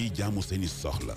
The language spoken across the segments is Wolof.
TV jaamu seeni soxla.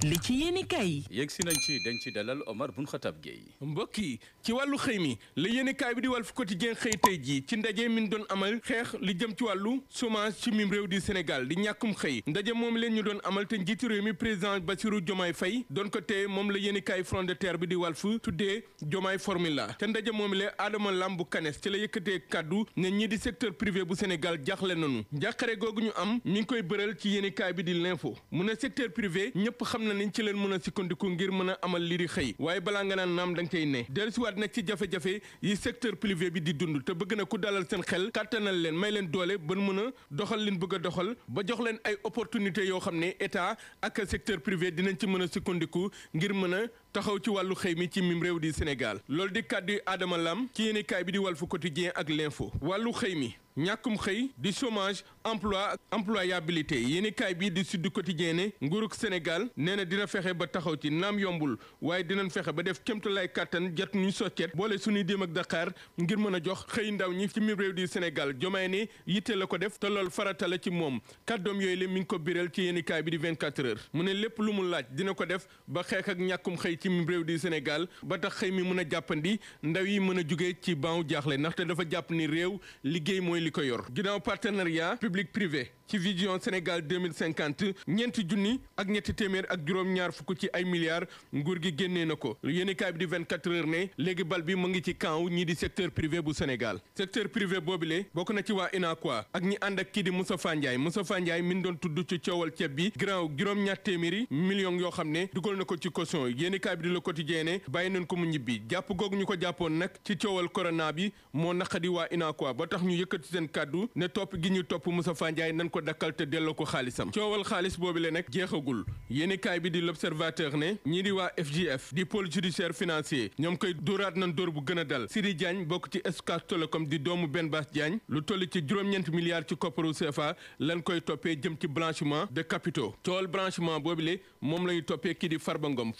li ci yéenekaay yi yegg si nañ ci dañ ci dalal Omar Bun Khatab Gueye. mbokk yi ci wàllu xëy mi la yéenekaay bi di Walf Quotidien xëy tey jii ci ndaje min doon amal xeex li jëm ci wàllu chômage ci mim réew di Sénégal di ñàkkum xëy ndaje moom leen ñu doon amal te njiitu réew mi président Bassirou Diomaye Faye doon ko téye moom la yéenekaay Front de Terre bi di Walf tuddee Diomaye Formula te ndaje moom la Adama Lam bu Kanes ci la yëkkatee kaddu ne ñii di secteur privé bu Sénégal jaaxle nañu njàqare googu ñu am mi ngi koy bëral ci yéenekaay bi di l'info mu ne secteur privé ñëpp xam na niñ ci leen mën a sukkandiku ngir mën a amal lii di xëy waaye balaa nga naan naam da nga cay ne dellusiwaat nag ci jafe-jafe yi secteur privé bi di dund te bëgg na ku dalal seen xel kàttanal leen may leen doole ba mën a doxal leen bëgg a doxal ba jox leen ay opportunité yoo xam ne état ak secteur privé dinañ ci mën a sukkandiku ngir mën a taxaw ci wàllu xëy mi ci mim réew di Sénégal loolu di kàddu Adama Lam ci yéenekaay bi di Walf Quotidien ak l'info wàllu xëy mi ñàkkum xëy di chômage emploi employabilité yéenekaay bi di Sud Quotidien ne nguurug Sénégal nee na dina fexe ba taxaw ci naam yombul waaye dinañ fexe ba def kémtalaay kàttan jot ñu soccet boole suñuy dem ak Dakar ngir mën a jox xëy ndaw ñi ci mim réew di Sénégal Diomaye ne yitte la ko def te lool farata la ci moom kàddoom yooyu la mi ngi ko biral ci yéenekaay bi di 24 heures mu ne lépp lu mu laaj dina ko def ba xeex ak ñàkkum xëy ci mim réew di Sénégal ba tax xëy mi mën a jàppandi ndaw yi mën a jugee ci baaw jaaxle ndaxte dafa jàpp ni réew liggéey mooy li ko yor ginnaaw partenariat public privé ci vision Sénégal 2050 ñeenti junni ak ñetti téeméer ak juróom-ñaar fukk ci ay milliards nguur gi génnee na ko yéenekaay bi di 24 heures ne léegi bal bi mu ngi ci camp ñii di secteur privé bu Sénégal secteur privé boobule bokk na ci waa UNACOIS ak ñi ànd ak kii di Moustapha Ndiaye min doon tudd ci coowal ceeb bi ginnaaw juróom-ñaar téeméeri millions yoo xam ne dugal na ko ci caution yéenekaay bi di Le Quotidien ne bàyyi nañ ko mu ñibbi jàpp googu ñu ko jàppoon nag ci coowal corona bi moo naqadi waa UNACOIS ba tax ñu yëkkati seen kàddu ne topp gi ñu topp Moustapha Ndiaye nan ko dakkal te delloo ko xaalisam coowal xaalis boobu le nag jeexagul yéenekaay bi di L'Observateur ne ñii di waa FGF di pôle judiciaire financier ñoom koy dóoraat nañ dóor bu gën a dal Sidi Diagne bokk ci Escart Telecom di doomu Ben Bass Diagne lu toll ci juróom-ñeent milliards ci kopparu CFA lan koy toppee jëm ci blanchiment de capitaux coowal blanchiment boobu le moom la ñu toppee kii di Farba Ngom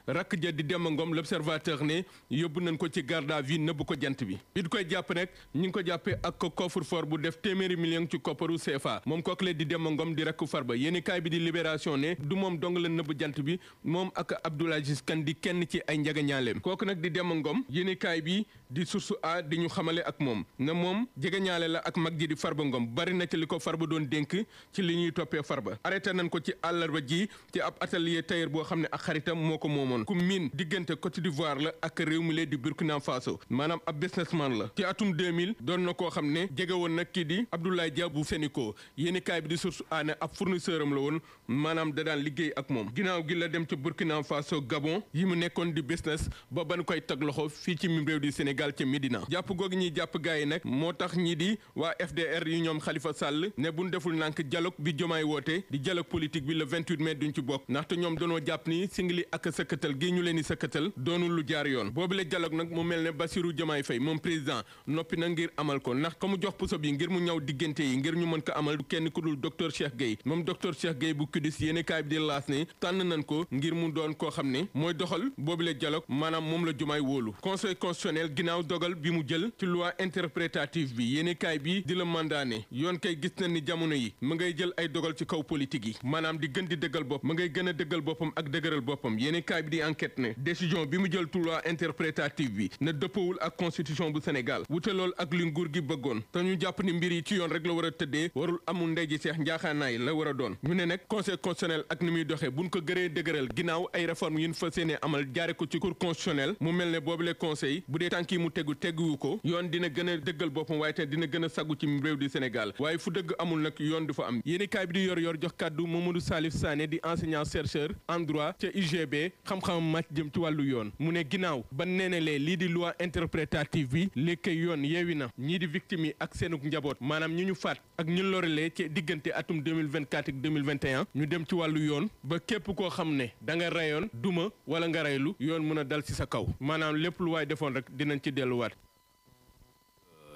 rakk ja di Demba Ngom L'Observateur ne yóbbu nañ ko ci garde à vue nëbb ko jant bi it koy jàpp nag ñi ngi ko jàppee ak coffre-fort bu def téeméeri million ci kopparu CFA moom kooku la di Demba Ngom di rakku Farba yéenekaay bi di Libération ne du moom dong la nëbb jant bi moom ak Abdoul Aziz Kane di kenn ci ay njagañaaleem kooku nag di Demba Ngom yéenekaay bi di Source A di ñu xamale ak moom ne moom jegeñaale la ak mag ji di Farba Ngom bari na ci li ko Farba doon dénk ci li ñuy toppee Farba arrêté nañ ko ci àllarba ji ci ab atelier tailleur boo xam ne ak xaritam moo ko moomoon ku miin diggante Côte d'Ivoire la ak réew mi lee di Burkina Faso maanaam ab businessman la ci atum 2000 doon na koo xam ne jege woon nag kii di Abdoulaye Dia bu Sénico yéenekaay bi di Source A ne ab fournisseur am la woon maanaam da daan liggéey ak moom ginnaaw gi la dem ci Burkina Faso Gabon yi mu nekkoon di business ba ban koy tag loxo fii ci mim réew di Sénégal ca Médina jàpp googu ñuy jàpp gars yi nag moo tax ñi di waa FDR yi ñoom Khalifa Sall ne buñ deful nànk dialogue bi Diomaye woote di dialogue politique bi le 28 mai duñ ci bokk ndaxte ñoom doonoo jàpp ni singili ak sëkkatal gi ñu leen di sëkkatal doonul lu jaar yoon boobu la dialogue nag mu mel ne Bassirou Diomaye Faye moom président noppi na ngir amal ko ndax ko mu jox puso bi ngir mu ñaw diggante yi ngir ñu mën ko amal du kenn ku dul docteur Cheikh Gueye moom docteur Cheikh Gueye bu kudis yéenekaay bi di laas ne tànn nañ ko ngir mu doon koo xam ne mooy doxal boobu la dialogue maanaam moom la Diomaye wóolu conseil constitutionnel ginnaaw dogal bi mu jël ci loi interprétative bi yéenekaay bi di la mandaane yoon kay gis na ni jamono yi mu ngay jël ay dogal ci kaw politique yi maanaam di gën di dëggal bopp mu ngay gën a dëggal boppam ak dëgëral boppam yéenekaay bi di enquête ne décision bi mu jël ci loi interprétative bi ne dëppawul ak constitution bu Sénégal wute lool ak li nguur gi bëggoon te ñu jàpp ni mbir yi ci yoon rek la war a tëddee warul amul ndey ji seex njaaxaanaay la war a doon ñu ne nag conseil constitutionnel ak ni muy doxee buñ ko gëree dëgëral ginnaaw ay réforme yu ñu fa séenee amal jaare ko ci cour constitutionnel mu mel ne boobu le conseil bu dee tànk yi mu teguwu ko yoon dina gën a dëggal boppam waaye te dina gën a saggu ci réew di Sénégal waaye fu dëgg amul nag yoon du fa am yéenekaay bi di yor jox kàddu Mamadou Salif Sané di enseignant chercheur en droit ca UGB xam-xamam màcc jëm ci wàllu yoon mu ne ginnaaw ba neenalee lii di loi interprétative bi léegi kay yoon yeewi na ñii di victime yi ak seenuk njaboot maanaam ñi ñu faat ak ñu lorelee ci diggante atum 2024 ak 2021 ñu dem ci wàllu yoon ba képp koo xam ne da nga rayoon duma wala nga raylu yoon mën a dal ci sa kaw maanaam lépp lu waay defoon rek dinañ ci delluwaat.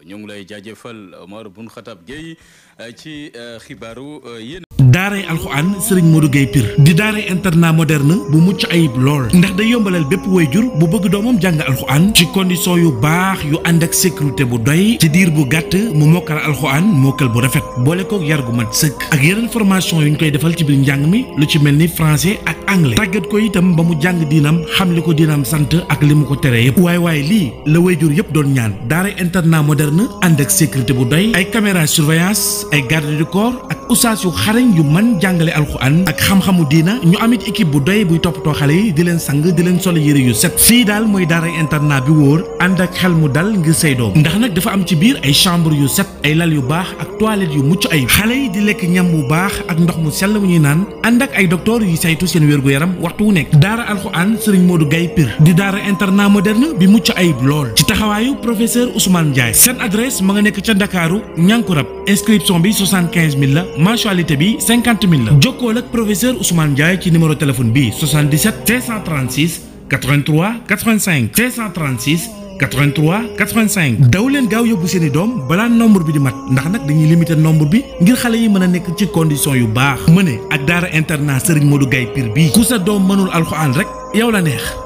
ñu ngi lay jaajëfal Omar Bun Khatab Gueye ci xibaaru yéen daaray alxuraan Serigne Modou Gueye Pire di daaray internat moderne bu mucc ayib lool ndax day yombalal bépp waajur bu bëgg doomam jàng alxuraan ci condition yu baax yu ànd ak sécurité bu doy ci diir bu gàtt mu mokkal alxuraan mokkal bu rafet boole kook yar gu mat sëkk ak yeneen formation yu ñu koy defal ci biir njàng mi lu ci mel ni français ak anglais tàggat ko itam ba mu jàng diinam xam li ko diinam sant ak li mu ko tere yëpp waaye lii la waajur yëpp doon ñaan daaray internat moderne ànd ak sécurité bu doy ay caméra surveillance ay garde du corps ak ustaas yu xarañ yu mën jàngale alxuraan ak xam-xamu diina ñu amit équipe bu doy buy toppatoo xale yi di leen sang di leen solo yére yu set fii daal mooy daaray internat bi wóor ànd ak xel mu dal ngir say doom ndax nag dafa am ci biir ay chambre yu set ay lal yu baax ak toilette yu mucc ayib xale yi di lekk ñam bu baax ak ndox mu sell mu ñuy naan ànd ak ay docteur yu saytu seen wér gu yaram waxtu wu nekk daara alxuraan Serigne Modou Gueye Pire di daara internat moderne bi mucc ayib lool ci taxawaayu professeur Ousmane Ndiaye seen adresse ma nga nekk ca Ndakaaru Ñankurab inscription bi 75000 la mensualité bi 50000 la jokkool ak professeur Ousmane Ndiaye ci numéro téléphone bi 77 536 83 85 536 83 85 daw leen gaaw yóbbu seeni doom balaa nombre bi di mat ndax nag dañuy limiter nombre bi ngir xale yi mën a nekk ci condition yu baax mëne ak daara internat Serigne Modou Gueye Pire bii ku sa doom mënul alxuraan rek yow la neex.